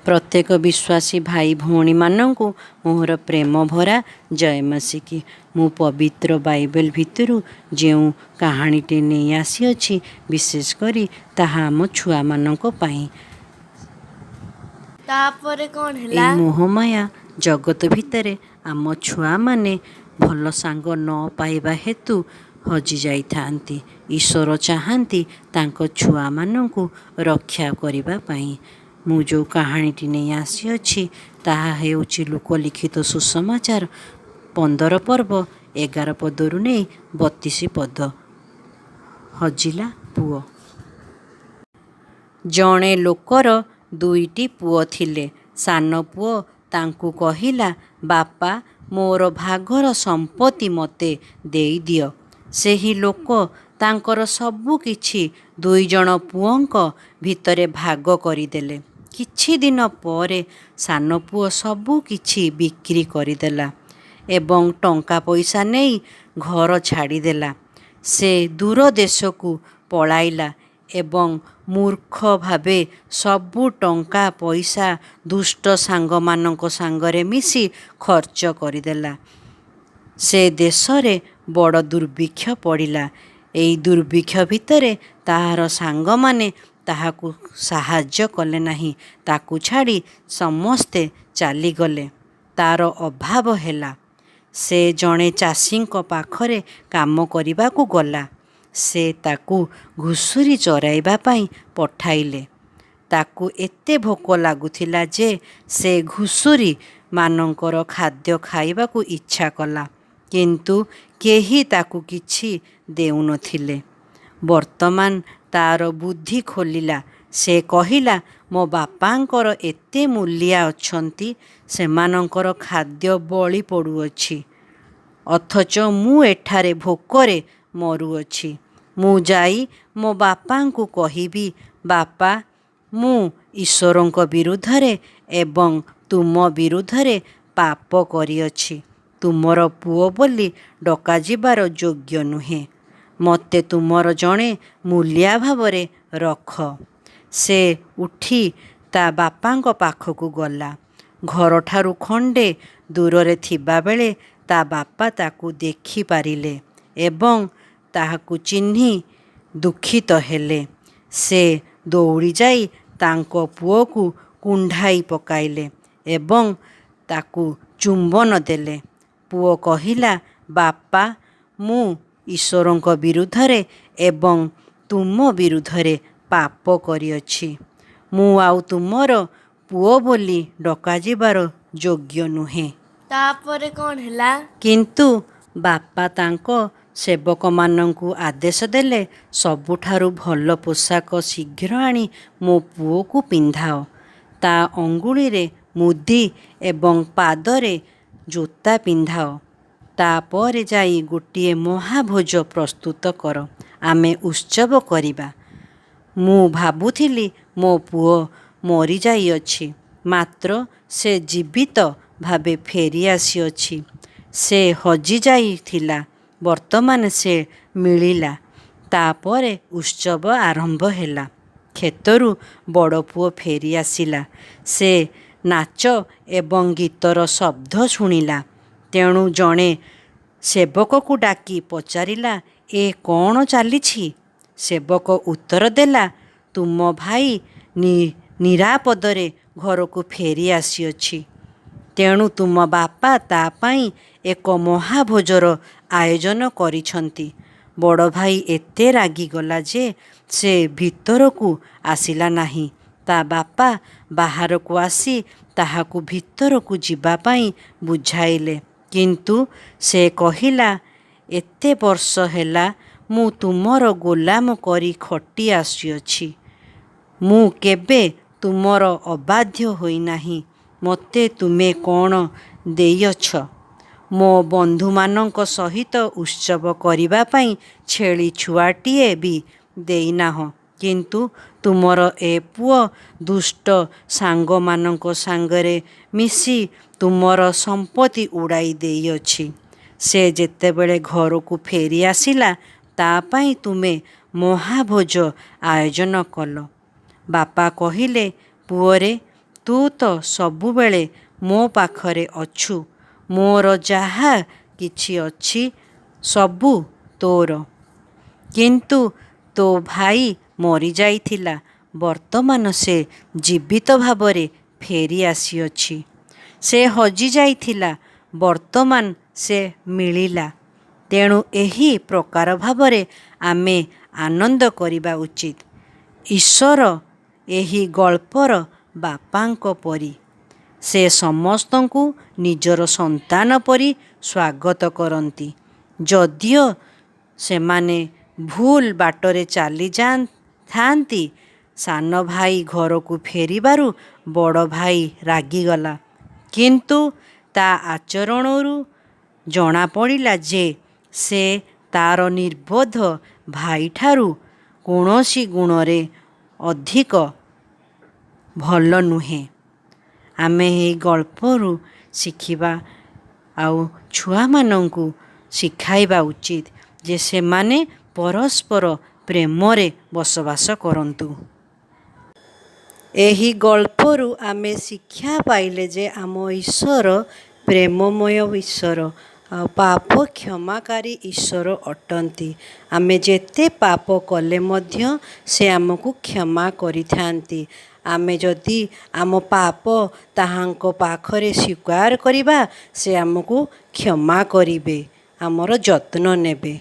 ପ୍ରତ୍ୟେକ ବିଶ୍ୱାସୀ ଭାଇ ଭଉଣୀମାନଙ୍କୁ ମୋର ପ୍ରେମ ଭରା ଜୟ ମସିକି। ମୁଁ ପବିତ୍ର ବାଇବେଲ ଭିତରୁ ଯେଉଁ କାହାଣୀଟି ନେଇ ଆସିଅଛି, ବିଶେଷ କରି ତାହା ଆମ ଛୁଆମାନଙ୍କ ପାଇଁ। ତାପରେ କ'ଣ ଏଇ ହେଲା? ମୋହମାୟା ଜଗତ ଭିତରେ ଆମ ଛୁଆମାନେ ଭଲ ସାଙ୍ଗ ନ ପାଇବା ହେତୁ ହଜି ଯାଇଥାନ୍ତି। ଈଶ୍ୱର ଚାହାନ୍ତି ତାଙ୍କ ଛୁଆମାନଙ୍କୁ ରକ୍ଷା କରିବା ପାଇଁ। ମୁଁ ଯେଉଁ କାହାଣୀଟି ନେଇ ଆସିଅଛି, ତାହା ହେଉଛି ଲୂକ ଲିଖିତ ସୁସମାଚାର 15 ପର୍ବ 11 ପଦରୁ ନେଇ 32 ପଦ, ହଜିଲା ପୁଅ। ଜଣେ ଲୋକର ଦୁଇଟି ପୁଅ ଥିଲେ। ସାନ ପୁଅ ତାଙ୍କୁ କହିଲା, "ବାପା, ମୋର ଭାଗର ସମ୍ପତ୍ତି ମୋତେ ଦେଇଦିଅ।" ସେହି ଲୋକ ତାଙ୍କର ସବୁକିଛି ଦୁଇଜଣ ପୁଅଙ୍କ ଭିତରେ ଭାଗ କରିଦେଲେ। କିଛିଦିନ ପରେ ସାନପୁଅ ସବୁକିଛି ବିକ୍ରି କରିଦେଲା ଏବଂ ଟଙ୍କା ପଇସା ନେଇ ଘର ଛାଡ଼ିଦେଲା। ସେ ଦୂର ଦେଶକୁ ପଳାଇଲା ଏବଂ ମୂର୍ଖ ଭାବେ ସବୁ ଟଙ୍କା ପଇସା ଦୁଷ୍ଟ ସାଙ୍ଗମାନଙ୍କ ସାଙ୍ଗରେ ମିଶି ଖର୍ଚ୍ଚ କରିଦେଲା। ସେ ଦେଶରେ ବଡ଼ ଦୁର୍ଭିକ୍ଷ ପଡ଼ିଲା। ଏଇ ଦୁର୍ଭିକ୍ଷ ଭିତରେ ତାହାର ସାଙ୍ଗମାନେ ତାହାକୁ ସାହାଯ୍ୟ କଲେ ନାହିଁ। ତାକୁ ଛାଡ଼ି ସମସ୍ତେ ଚାଲିଗଲେ। ତାର ଅଭାବ ହେଲା। ସେ ଜଣେ ଚାଷୀଙ୍କ ପାଖରେ କାମ କରିବାକୁ ଗଲା। ସେ ତାକୁ ଘୁଷୁରି ଚରାଇବା ପାଇଁ ପଠାଇଲେ। ତାକୁ ଏତେ ଭୋକ ଲାଗୁଥିଲା ଯେ ସେ ଘୁଷୁରି ମାନଙ୍କର ଖାଦ୍ୟ ଖାଇବାକୁ ଇଚ୍ଛା କଲା, କିନ୍ତୁ କେହି ତାକୁ କିଛି ଦେଉନଥିଲେ। ବର୍ତ୍ତମାନ ତାର ବୁଦ୍ଧି ଖୋଲିଲା। ସେ କହିଲା, "ମୋ ବାପାଙ୍କର ଏତେ ମୂଲିଆ ଅଛନ୍ତି, ସେମାନଙ୍କର ଖାଦ୍ୟ ବଳି ପଡ଼ୁଅଛି, ଅଥଚ ମୁଁ ଏଠାରେ ଭୋକରେ ମରୁଅଛି। ମୁଁ ଯାଇ ମୋ ବାପାଙ୍କୁ କହିବି, 'ବାପା, ମୁଁ ଈଶ୍ୱରଙ୍କ ବିରୁଦ୍ଧରେ ଏବଂ ତୁମ ବିରୁଦ୍ଧରେ ପାପ କରିଅଛି। ତୁମର ପୁଅ ବୋଲି ଡକାଯିବାର ଯୋଗ୍ୟ ନୁହେଁ। ମୋତେ ତୁମର ଜଣେ ମୂଲିଆ ଭାବରେ ରଖ।' ସେ ଉଠି ତା ବାପାଙ୍କ ପାଖକୁ ଗଲା। ଘରଠାରୁ ଖଣ୍ଡେ ଦୂରରେ ଥିବାବେଳେ ତା ବାପା ତାକୁ ଦେଖିପାରିଲେ ଏବଂ ତାହାକୁ ଚିହ୍ନି ଦୁଃଖିତ ହେଲେ। ସେ ଦୌଡ଼ିଯାଇ ତାଙ୍କ ପୁଅକୁ କୁଣ୍ଢାଇ ପକାଇଲେ ଏବଂ ତାକୁ ଚୁମ୍ବନ ଦେଲେ। ପୁଅ କହିଲା, 'ବାପା, ମୁଁ ଈଶ୍ୱରଙ୍କ ବିରୁଦ୍ଧରେ ଏବଂ ତୁମ ବିରୁଦ୍ଧରେ ପାପ କରିଅଛି। ମୁଁ ଆଉ ତୁମର ପୁଅ ବୋଲି ଡକାଯିବାର ଯୋଗ୍ୟ ନୁହେଁ।' ତାପରେ କ'ଣ ହେଲା? କିନ୍ତୁ ବାପା ତାଙ୍କ ସେବକମାନଙ୍କୁ ଆଦେଶ ଦେଲେ, 'ସବୁଠାରୁ ଭଲ ପୋଷାକ ଶୀଘ୍ର ଆଣି ମୋ ପୁଅକୁ ପିନ୍ଧାଅ। ତା ଅଙ୍ଗୁଳିରେ ମୁଦି ଏବଂ ପାଦରେ ଜୋତା ପିନ୍ଧାଅ। ତାପରେ ଯାଇ ଗୋଟିଏ ମହାଭୋଜ ପ୍ରସ୍ତୁତ କର। ଆମେ ଉତ୍ସବ କରିବା। ମୁଁ ଭାବୁଥିଲି ମୋ ପୁଅ ମରିଯାଇଅଛି, ମାତ୍ର ସେ ଜୀବିତ ଭାବେ ଫେରି ଆସିଅଛି। ସେ ହଜିଯାଇଥିଲା, ବର୍ତ୍ତମାନ ସେ ମିଳିଲା।' ତାପରେ ଉତ୍ସବ ଆରମ୍ଭ ହେଲା। କ୍ଷେତରୁ ବଡ଼ ପୁଅ ଫେରି ଆସିଲା। ସେ ନାଚ ଏବଂ ଗୀତର ଶବ୍ଦ ଶୁଣିଲା। ତେଣୁ ଜଣେ ସେବକକୁ ଡାକି ପଚାରିଲା, 'ଏ କ'ଣ ଚାଲିଛି?' ସେବକ ଉତ୍ତର ଦେଲା, 'ତୁମ ଭାଇ ନିରାପଦରେ ଘରକୁ ଫେରି ଆସିଅଛି। ତେଣୁ ତୁମ ବାପା ତା ପାଇଁ ଏକ ମହାଭୋଜର ଆୟୋଜନ କରିଛନ୍ତି।' ବଡ଼ ଭାଇ ଏତେ ରାଗିଗଲା ଯେ ସେ ଭିତରକୁ ଆସିଲା ନାହିଁ। ତା ବାପା ବାହାରକୁ ଆସି ତାହାକୁ ଭିତରକୁ ଯିବା ପାଇଁ ବୁଝାଇଲେ। କିନ୍ତୁ ସେ କହିଲା, 'ଏତେ ବର୍ଷ ହେଲା ମୁଁ ତୁମର ଗୋଲାମ କରି ଖଟି ଆସୁଅଛି। ମୁଁ କେବେ ତୁମର ଅବାଧ୍ୟ ହୋଇନାହିଁ। ମୋତେ ତୁମେ କ'ଣ ଦେଇଅଛ? ମୋ ବନ୍ଧୁମାନଙ୍କ ସହିତ ଉତ୍ସବ କରିବା ପାଇଁ ଛେଳି ଛୁଆଟିଏ ବି ଦେଇନାହଁ। କିନ୍ତୁ ତୁମର ଏ ପୁଅ ଦୁଷ୍ଟ ସାଙ୍ଗମାନଙ୍କ ସାଙ୍ଗରେ ମିଶି ତୁମର ସମ୍ପତ୍ତି ଉଡ଼ାଇ ଦେଇଅଛି। ସେ ଯେତେବେଳେ ଘରକୁ ଫେରି ଆସିଲା, ତା ପାଇଁ ତୁମେ ମହାଭୋଜ ଆୟୋଜନ କଲ।' ବାପା କହିଲେ, 'ପୁଅରେ, ତୁ ତ ସବୁବେଳେ ମୋ ପାଖରେ ଅଛୁ, ମୋର ଯାହା କିଛି ଅଛି ସବୁ ତୋର। କିନ୍ତୁ ତୋ ଭାଇ ମରିଯାଇଥିଲା, ବର୍ତ୍ତମାନ ସେ ଜୀବିତ ଭାବରେ ଫେରି ଆସିଅଛି। ସେ ହଜିଯାଇଥିଲା, ବର୍ତ୍ତମାନ ସେ ମିଳିଲା। ତେଣୁ ଏହି ପ୍ରକାର ଭାବରେ ଆମେ ଆନନ୍ଦ କରିବା ଉଚିତ। ଈଶ୍ୱର ଏହି ଗଳ୍ପର ବାପାଙ୍କ ପରି। ସେ ସମସ୍ତଙ୍କୁ ନିଜର ସନ୍ତାନ ପରି ସ୍ୱାଗତ କରନ୍ତି, ଯଦିଓ ସେମାନେ ଭୁଲ ବାଟରେ ଚାଲିଯାଆଥାନ୍ତି। ସାନ ଭାଇ ଘରକୁ ଫେରିବାରୁ ବଡ଼ ଭାଇ ରାଗିଗଲା, କିନ୍ତୁ ତା ଆଚରଣରୁ ଜଣାପଡ଼ିଲା ଯେ ସେ ତା'ର ନିର୍ବୋଧ ଭାଇଠାରୁ କୌଣସି ଗୁଣରେ ଅଧିକ ଭଲ ନୁହେଁ। ଆମେ ଏହି ଗଳ୍ପରୁ ଶିଖିବା ଆଉ ଛୁଆମାନଙ୍କୁ ଶିଖାଇବା ଉଚିତ ଯେ ସେମାନେ ପରସ୍ପର ପ୍ରେମରେ ବସବାସ କରନ୍ତୁ। ଏହି ଗଳ୍ପରୁ ଆମେ ଶିକ୍ଷା ପାଇଲେ ଯେ ଆମ ଈଶ୍ୱର ପ୍ରେମମୟ ଈଶ୍ୱର ଆଉ ପାପ କ୍ଷମାକାରୀ ଈଶ୍ୱର ଅଟନ୍ତି। ଆମେ ଯେତେ ପାପ କଲେ ମଧ୍ୟ ସେ ଆମକୁ କ୍ଷମା କରିଥାନ୍ତି। ଆମେ ଯଦି ଆମ ପାପ ତାହାଙ୍କ ପାଖରେ ସ୍ୱୀକାର କରିବା, ସେ ଆମକୁ କ୍ଷମା କରିବେ, ଆମର ଯତ୍ନ ନେବେ।